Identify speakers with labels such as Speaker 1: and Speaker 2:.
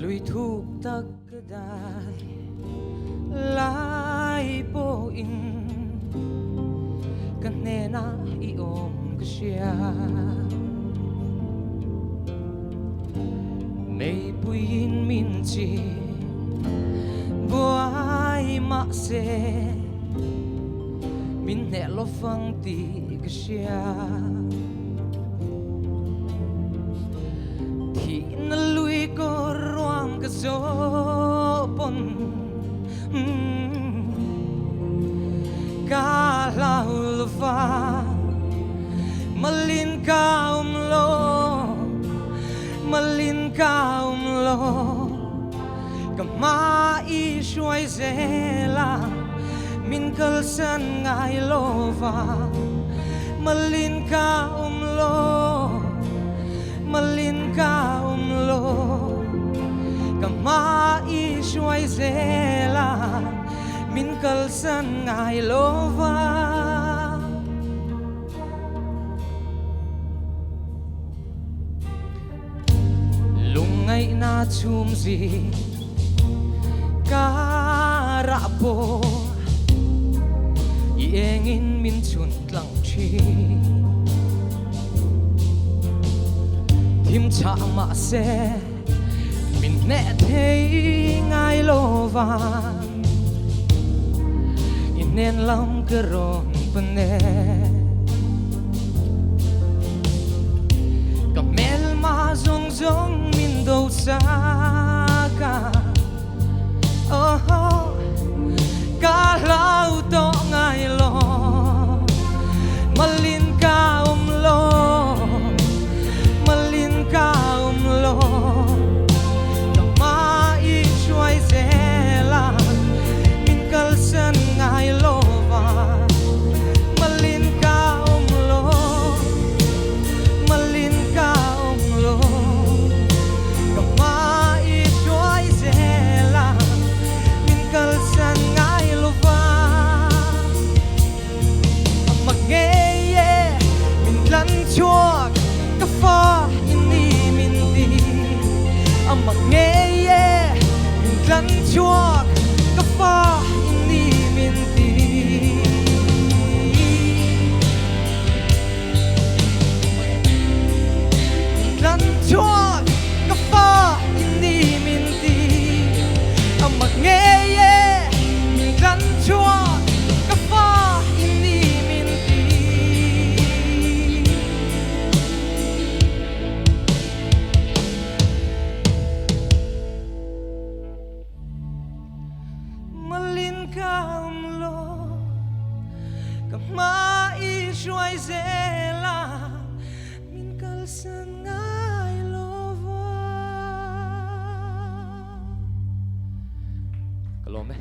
Speaker 1: Lui thuk tak ka dai lai pawhin ka hnenah i awm ka hria. Meipuiin min chi buai mahse min hneh lovang tih ka hria. Thihna lui kawr ruang ka zawh pawn ka hlau lova malin ka awm lo malin ka awm lo ka hma i hruai zel a min kalsan ngai lova malin ka awm lo malin ka awm lo ka hma i hruai zel a min kalsan ngai lova. Lungngaihna chhum zing karah pawh i engin min chhun tlang thin. Thim chhah mahse min hneh thei ngai lova i hnen lam ka rawn pan e. Ka hmelma zawng zawng min do sak a, oh, ka hlau tawh ngai lo, malin ka awm lo, malin ka awm lo, ka hma i hruai zel a, min kalsan ngai lo va, malin ka awm lo, malin ka awm lo, ka hma i hruai zel a, min kalsan ngai lo va. A ngei e min tlan chhuak ka fa i ni min ti a mak ngei e min tlan chhuak ka fa i ni min ti. Min tlan chhuak ka fa i ni min ti a mak ngei e min tlan chhuak ka fa i ni min ti. Malin ka awm lo ka hma i hruai zel a min kalsan ngai lo va. Ka lawm e.